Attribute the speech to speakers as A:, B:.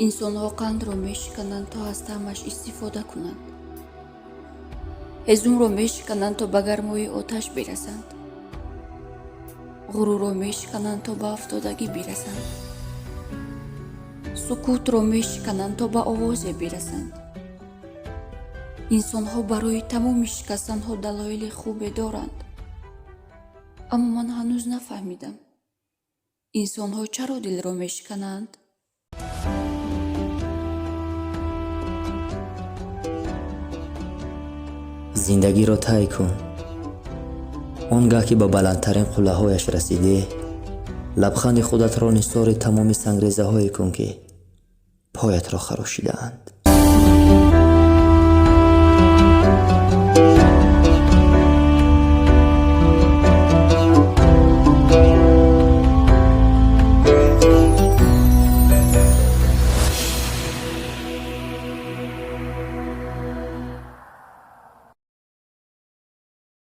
A: Инсонҳо қандро мешикананд, то аз таъмаш истифода кунанд. Ҳезумро мешикананд, то ба гармои оташ бирасанд. Ғурурро мешикананд, то ба афтодагӣ бирасанд. Сукутро мешикананд, то ба овозе бирасанд. Инсонҳо барои тамоми шикастанҳо далоили хубе доранд. Аммо ман ҳанӯз нафаҳмидам, инсонҳо чаро дилро мешикананд?
B: Зиндагиро тай кун. Он гаҳ ки ба баландтарин қуллаҳояш расидӣ, лабханди худатро нисори тамоми сангрезаҳое кун, ки поятро харошидаанд.